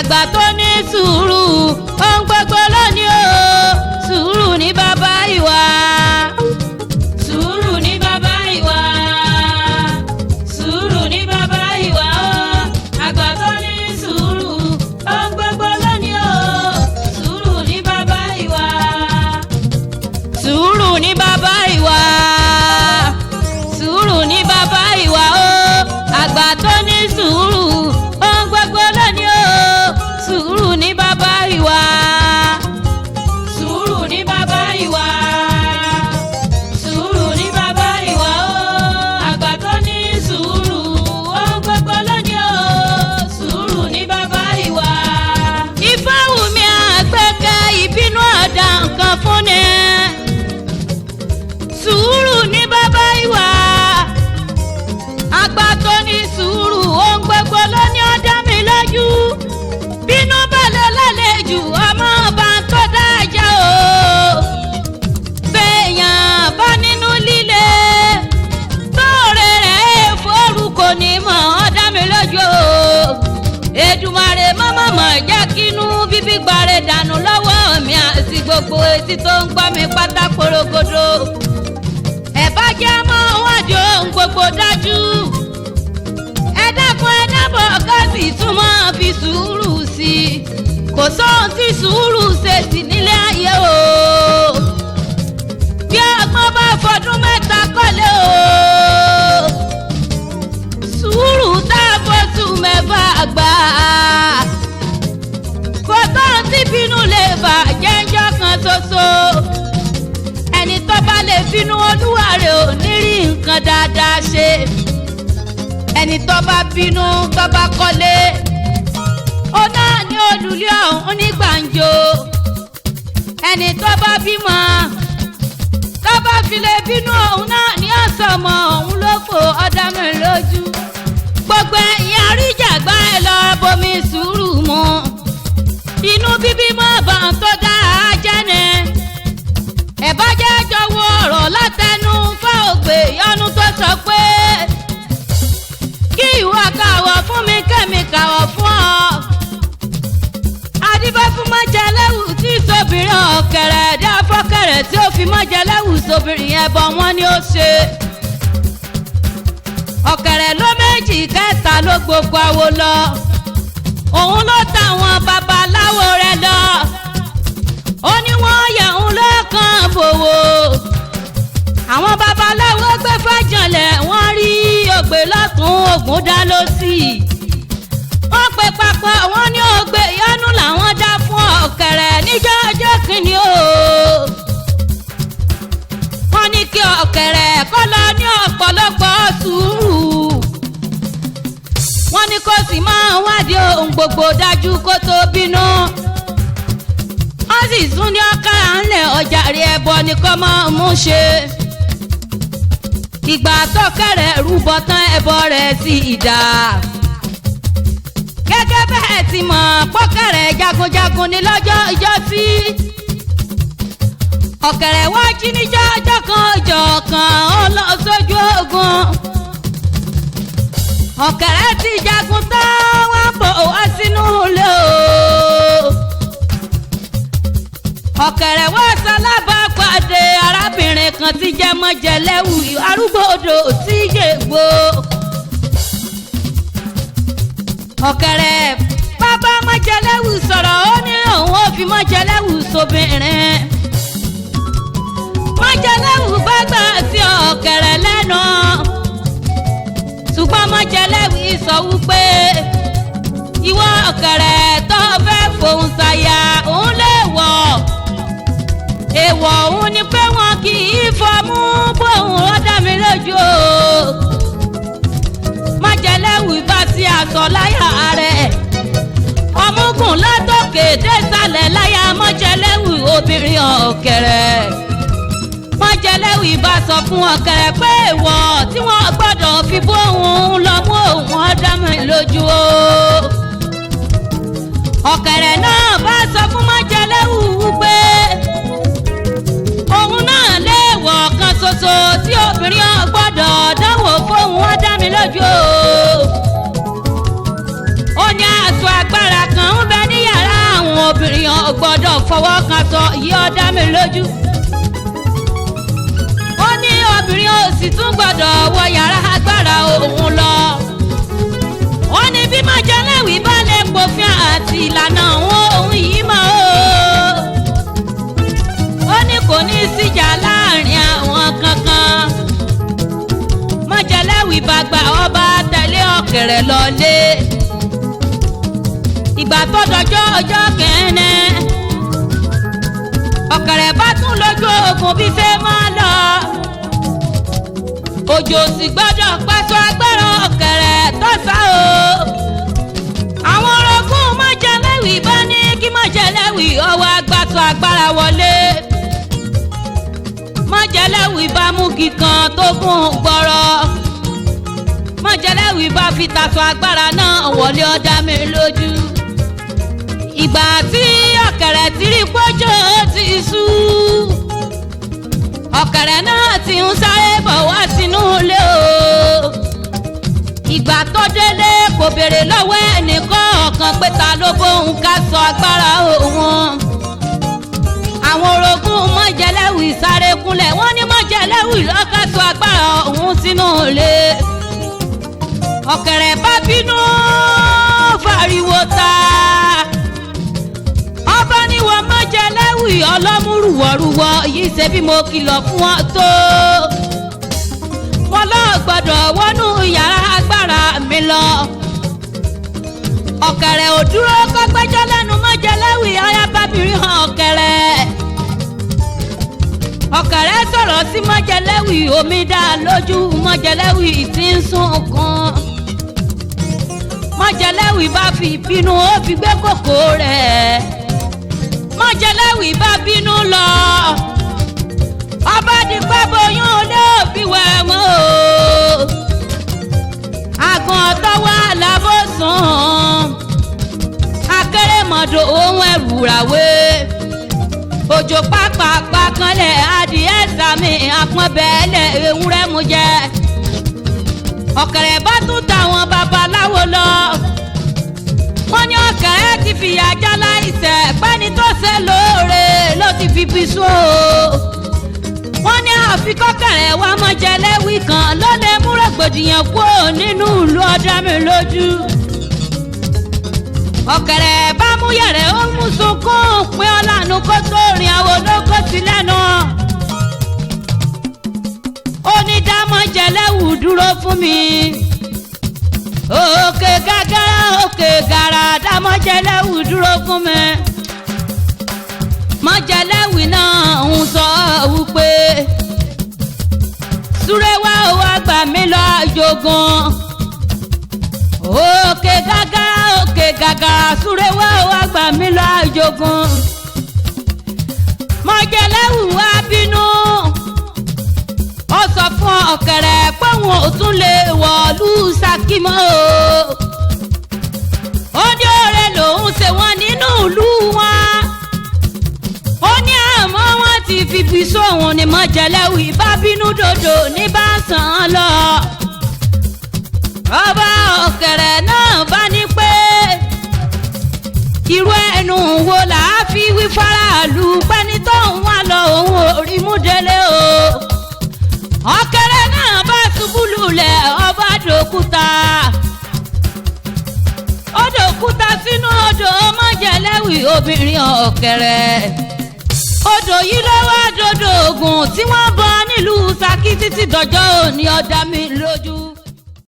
Àgbà tó ní sùúrù ohun gbogbo lónìí o, sùúrù ní bàbá ìwà. Sùúrù ní bàbá ìwà. Sùúrù ní bàbá ìwà o. Àgbà tó ní sùúrù ohun gbogbo lónìí o, sùúrù ní bàbá ìwà. Sùúrù ní bàbá ìwà. Sùúrù ní bàbá ìwà o. Àgbà tó ní sùúrù ohun gbogbo lónìí o, sùúrù ní bàbá ìwà. Sùúrù ní bàbá ìwà. Sùúrù ní bàbá ìwà o. Àgbà tó ní sùúrù ohun gbogbo lónìí o, sùúrù ní bàbá ìwà. Ifáwùmí àgbẹ̀kẹ́ ìbínú ọ̀dà nǹkan fúnni. Sùúrù ní bàbá ìwà. Àgbà tó ní sùúrù ohun gbogbo ló ní ó dá mi lójú. Bínú balẹ̀ lálejò ọmọ ọba tó dájà o. Bẹ́ẹ̀yàn bá nínú líle tóore rẹ̀ forúkọ ní mọ̀ ọ́ dá mi lójú o. Èdùmàrè mọ́mọ́mọ́ jẹ́ kínú bíbí gbàre dànù lọ́wọ́ mi àti gbogbo etí tó ń gbọ́ mi pátá porogodo. Ẹ bá jẹ́ mọ́ wájú ohun gbogbo dájú. Ẹ dákun ẹ dábọ̀ ká sì tún máa fi sùúrù sí i. Kò sóhun tí sùúrù ṣe sí nílé ayé o. Bí ọgbọ́n bá fọdún mẹ́ta kọ́lé o. Sùúrù tá a fọ́tún mẹ́fà gbà. Kò sóhun tí bínú lè bà jẹ́njọ́ kan ṣoṣo. Ẹni tó bá lè bínú olúwa rẹ̀ ò ní rí nǹkan dáadáa ṣe. Ẹni tó bá bínú tó bá kọ́lé, ó náà ní olùlé ọ̀hún ní gbàǹjo. Ẹni tó bá bímọ tó bá fi lè bínú òun náà ní ọ̀sọ̀mọ̀ òun ló fò ọ̀dà mi lójú. Gbogbo ẹ̀yin àríjàgbá ẹ lọ bomi sùúrù mu. Inú bíbí mọ́ bá ń tó dáa jẹ́ ni. Ẹ bá jẹ́ jọ̀wọ́ ọ̀rọ̀ látẹnu Fáògbè yọnu tó sọ pé kí ìwọ kàwọ̀ fún mi kẹ́mi kàwọ̀ fún ọ. Adíbá fún Májẹlẹ́wù tí sobìnrin ọ̀kẹ́rẹ́ dá fọ́kẹ́rẹ́ tí ó fi Májẹlẹ́wù sobìnrin yẹn bọ̀ wọ́n ní ó ṣe. Ọ̀kẹ́rẹ́ ló méjì kẹta ló gbogbo àwo lọ. Òun ló tàwọn babaláwo rẹ̀ lọ. Ó ní wọ́n yẹ̀ òun lọ́kàn bòwò. Àwọn babaláwo gbé fàjànlẹ̀ wọ́n rí ògbé lọ́tún ògùn dá lọ́sì. Wọ́n pe papọ̀ wọ́n ní ògbé yọ́nú làwọn dá fún ọ̀kẹ́rẹ́ níjọ́ ọjọ́ kìíní o. Wọ́n ní kí ọ̀kẹ́rẹ́ kó lọ ní ọ̀pọ̀lọpọ̀ sùúrù. Wọ́n ní kó sì máa wádìí ohun gbogbo dájú kó tó bínú. Wọ́n sì tún ní ọ̀kàrà ńlẹ̀ ọjà rí ẹbọ ní kó máa mú ṣe. Ìgbà tọ́kẹ́rẹ́ rúbọ tán ẹbọ rẹ̀ sí ìdá. Gẹ́gẹ́ bẹ́ẹ̀ ti mọ̀ pọ́kẹ́rẹ́ jagunjagun ní lọ́jọ́ ìjọ́sí. Ọ̀kẹ́rẹ́ wá jí níjọ́ ọjọ́ kan ọjọ́ kan ó lọ sójú ogun. Ọ̀kẹ́rẹ́ ti jagun tán wọ́n bọ̀ wá sínú ilé o. Ọ̀kẹ́rẹ́ wá ṣalábàápàdé arábìnrin kan tí jẹ́ Májẹlẹ́wù arúgbó odò tí yègbó. Ọ̀kẹ́rẹ́ bàbá Májẹlẹ́wù sọ̀rọ̀ ó ní òun ò fi Májẹlẹ́wù sobìnrin. Májẹlẹ́wù bá gbà sí ọ̀kẹ́rẹ́ lẹ́nu. Ṣùgbọ́n Májẹlẹ́wù sọ wípé ìwọ ọ̀kẹ́rẹ́ tó fẹ́ fòun ṣàyà òun lè wọ̀. Èèwọ̀ òun ni pé wọn kì í fọmú bóun ó dá mi lójú o. Májẹlẹ́wù bá sí aṣọ láyà rẹ̀. Ọmúgùn látòkè désàlẹ̀ láyà Májẹlẹ́wù obìnrin ọ̀kẹ́rẹ́. Májẹlẹ́wù bá sọ fún ọ̀kẹ́rẹ́ pé èèwọ̀ tí wọ́n gbọ́dọ̀ fi bóun lọ mú òun ó dá mi lójú o. Ọ̀kẹ́rẹ́ náà bá sọ fún Májẹlẹ́wù pé òun náà léèwọ̀ kan ṣoṣo tí obìnrin ò gbọ́dọ̀ dánwò fóun ó dá mi lójú o. Ó Ní aṣọ agbára kan ń bẹ ní yàrá àwọn obìnrin ò gbọ́dọ̀ fọwọ́ kan sọ yìí, ó dá mi lójú. Ó ní obìnrin ò sì tún gbọ́dọ̀ wọ yàrá agbára òun lọ. Ó ní bí Májàlẹ́wì bá lè pòfin àti ìlànà òun yìí mọ́ o, ó ní kò ní síjà láàrin àwọn kankan. Májàlẹ́wì bá gba ọba tẹ̀lé ọ̀kẹ́rẹ́ lọlé. Ìgbà tó dọjọ́ ọjọ́ kẹ́ẹ́nẹ́, ọ̀kẹ́rẹ́ bá tún lójú ogun bí ṣe máa lọ. Òjò sì gbọ́dọ̀ pàṣọ agbára ọ̀kẹ́rẹ́ tó sá o. Àwọn orogún Májàlẹ́wì bá ní kí Májàlẹ́wì ọwọ́ agbàtọ̀ agbára wọlé. Májàlẹ́wì bá mú kíkan tó gún gbọ́rọ̀. Májàlẹ́wì bá fi tàṣọ agbára náà wọlé, ó dá mi lójú. Ìgbà tí ọ̀kẹ́rẹ́ ti rí pójó ti sú, ọ̀kẹ́rẹ́ náà ti ń sáré bọ̀ wá sínú ilé o. Ìgbà tó délé, kò béèrè lọ́wọ́ ẹnìkan ọ̀kan pé ta ló bóun ká sọ agbára òun. Àwọn orogún Májàlẹ́wì sáré kúnlẹ̀, wọ́n ní Májàlẹ́wì ló ká sọ agbára òun sínú ilé. Ọ̀kẹ́rẹ́ bá bínú fariwo ta. Ọba ní wọ́n Májàlẹ́wì ọlọ́múrùwọ̀rùwọ̀ yìí, ṣe bí mo kìlọ̀ fún wọn tó wọn lọ gbọ́dọ̀ wọnú yàrá agbára mi lọ. Ọ̀kẹ́rẹ́ ò dúró kọ́gbẹ́jọ́ lẹ́nu Májàlẹ́wì, ayábábìrin hàn ọ̀kẹ́rẹ́. Ọ̀kẹ́rẹ́ sọ̀rọ̀ sí Májàlẹ́wì, omi dá lójú Májàlẹ́wì tí ń sunkún. Májàlẹ́wì bá fi ìbínú ó fi gbé kòkó rẹ̀. Májàlẹ́wì bá bínú lọ, ọba dìpẹ́ boyún lé òbí wẹ̀ wọ́n o. Àgàn ọ̀tọ̀ wà lábòsùn, akérèmọdò ohun ẹrù ràwé, òjò pápápá kanlẹ̀, adìẹ sàmì àpọ́nbẹ́lẹ̀, ewúrẹ́ mu jẹ. Ọ̀kẹ́rẹ́ bá tún tàwọn babaláwo lọ, wọ́n ní ọ̀kẹ́rẹ́ ti fìyà já láìṣẹ̀, pẹ́ni tó ṣe lóore ló ti fi fi sún o. Wọ́n ní àfikọ́kẹ̀rẹ̀ wa Májàlẹ́wì kan ló lè mú rògbòdìyàn kúrò nínú ìlú, ọ̀dà mi lójú. Ọ̀kẹ́rẹ́ bá mú yẹ̀rẹ̀, ó mú sunkún pé ọ̀lànà kó tó rìn àwọn olóko sí lẹ́nu. Ó ní dá Májàlẹ́wì dúró fún mi. Òkè gàgàrà, òkè gàrà, dá Májàlẹ́wì dúró fún mi. Májàlẹ́wì náà ń sọ wípé súré wá ó wá gbà mí lọ jogun. Òkè gàgàrà, òkè gàgàrà, súré wá ó wá gbà mí lọ jogun. Májàlẹ́wì wá bínú, ó sọ fún ọ̀kẹ́rẹ́ pé òun ò tún lè wọ̀lú Ṣakí mọ́ o. Ó ní òòrè lòun ṣe wọ́n nínú ìlú wọn, ó ní àmọ́ wọ́n ti fìbí sóhun ni. Májàlẹ́wì bá bínú dòdò ní bá sàn án lọ. Ọba ọ̀kẹ́rẹ́ náà bá ní pé irú ẹnu wo là á fi wí faraàlú pẹ́ni tó ń wá lọ òun ò rí mú délé o. Ọ̀kẹ́rẹ́ náà bá ṣubú lulẹ̀, ọba dòkúta, ó dòkúta sínú odò Májàlẹ́wì obìnrin ọ̀kẹ́rẹ́. Odò yìí ló wá dodo Ògùn tí wọ́n bọ nílùú Ṣakí títí dọjọ́ òní, ó dá mi lójú.